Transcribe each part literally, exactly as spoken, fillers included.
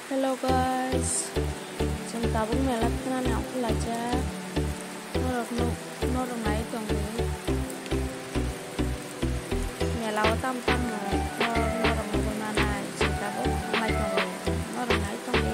Hello guys, chwng tabuk mela thangnani ongkhorlaijak. Norok no, norok nai tongdi. Mela o tamo tamo norok, norok nugwi manai chwng tabuk nai tongdi. Norok nai tongdi.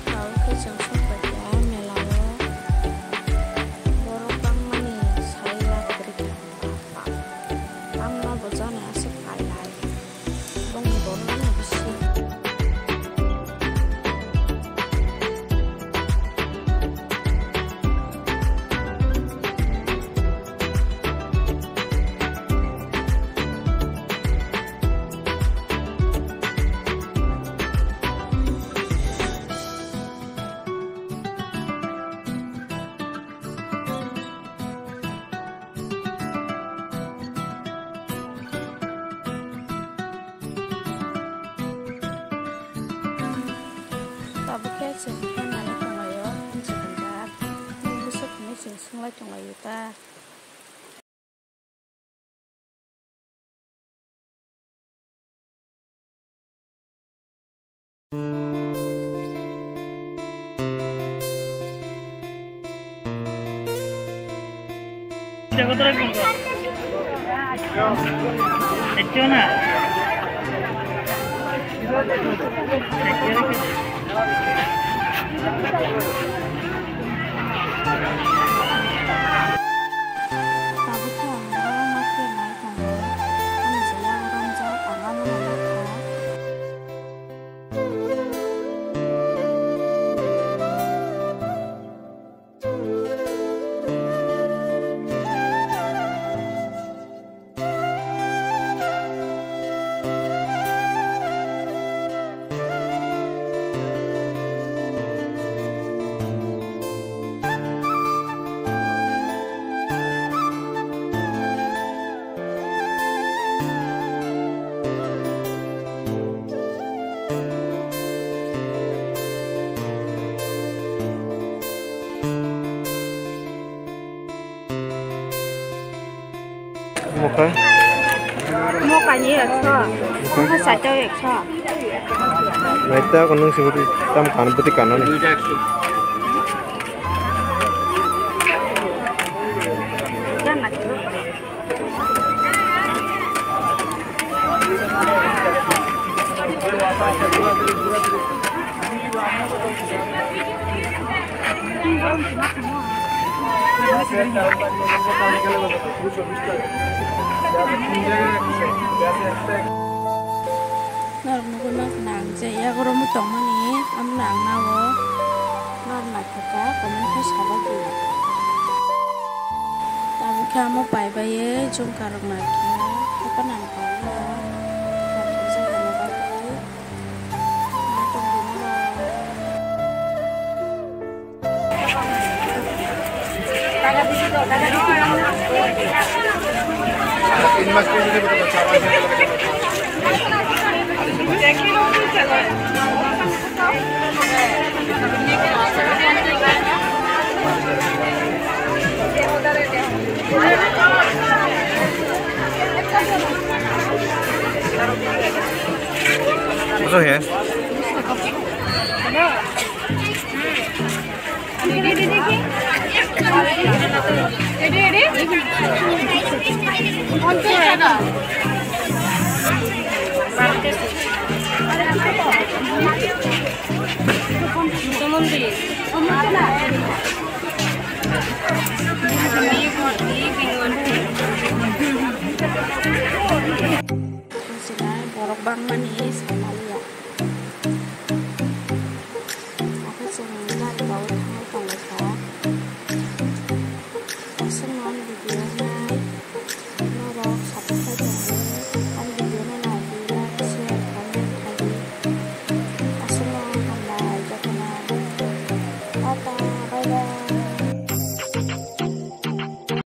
Tabuk khe chwng sok bai kha mela o. Borok bangmani sai lak kwrwi kha. Tamno bo jani aswk phailai. Bongni borokno bisi. Tabuk khe chwng khe nani tonglaio, bwswk hinwi chwng swnglaio ta. Tabuk khe ang borokno khe nai tongo. Ani je yago romjak, ang abono nai kha. Moka? Moka ni ekso. Moka saito ekso. Naita ko nung sibudi tam kan budi kan ni. Norok nugwi mankha na ang je yago romu tongmani, omono ang nao norok naithok kha, comment khe sabadi. Tabuk khe amo paibai jungkarok naikhe, haphano ang paio, naithok jagani bagwi. Eso es. Borok bangmani sana